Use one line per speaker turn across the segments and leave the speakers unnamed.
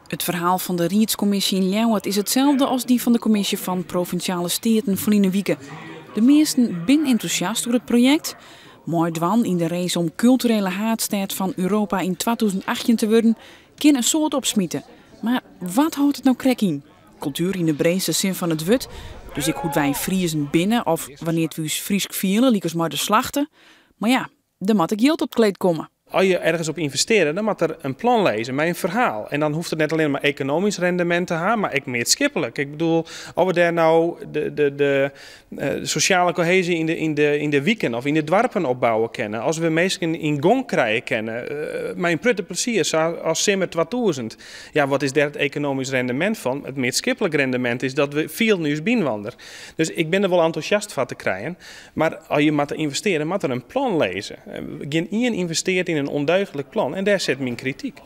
It ferhaal fan de riedskommisje yn Ljouwert is itselde as dy fan de kommisje fan Provinsjale Steaten ferline wike. De measten binne entûsjast oer it projekt. Meidwaan yn de race om kulturele haadstêd fan Europa yn 2018 te wurden, kin in soad opsmite. Mar wat hâldt it no krekt yn? Kultuer yn de breedste sin fan it wurd, dus ek hoe't wy Friezen binne of wannear't wy ús Frysk fiele, lykas mei de Slachte. Mar ja, der moat ek jild op it kleed komme.
As je ergens op ynvestearje, dan moat der in plan lizze mei in ferhaal. En dan hoecht it net allinnich mar ekonomysk rendemint te hawwen, mar ek maatskiplik. Ik bedoel, as we dêr no de sosjale koheezje yn de wiken of yn de doarpen opbouwe kinne, as we minsken yn gong krije kinne, mei in protte plezier, sa as Simmer 2000. Ja, wat is dêr it ekonomysk rendemint fan? It maatskiplik rendemint is dat we fielen ús byinoar. Dus ik bin der wol entûsjast foar te krijen. Mar as je moatte ynvestearje, moat der in plan lizze. Gjin ien ynvestearret yn in ûndeugdlik plan en dêr sit myn krityk.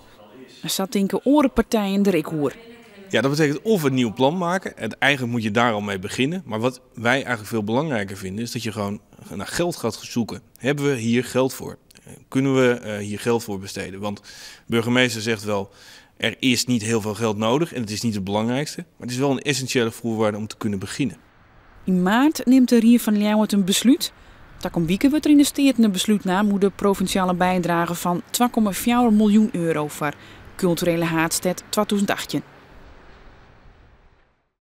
Sa tinke oare partijen der ek oer.
Ja, dat betekent of een nieuw plan maken. En eigenlijk moet je daar al mee beginnen. Maar wat wij eigenlijk veel belangrijker vinden, is dat je gewoon naar geld gaat zoeken. Hebben we hier geld voor? Kunnen we hier geld voor besteden? Want de burgemeester zegt wel, er is niet heel veel geld nodig en het is niet het belangrijkste. Maar het is wel een essentiële voorwaarde om te kunnen beginnen.
Yn maart nimt de rie fan Ljouwert in beslút. Takom wike wurdt der yn de Steaten in beslút naam oer de provinsjale bydrage fan 2,4 miljoen euro foar kulturele haadstêd 2018.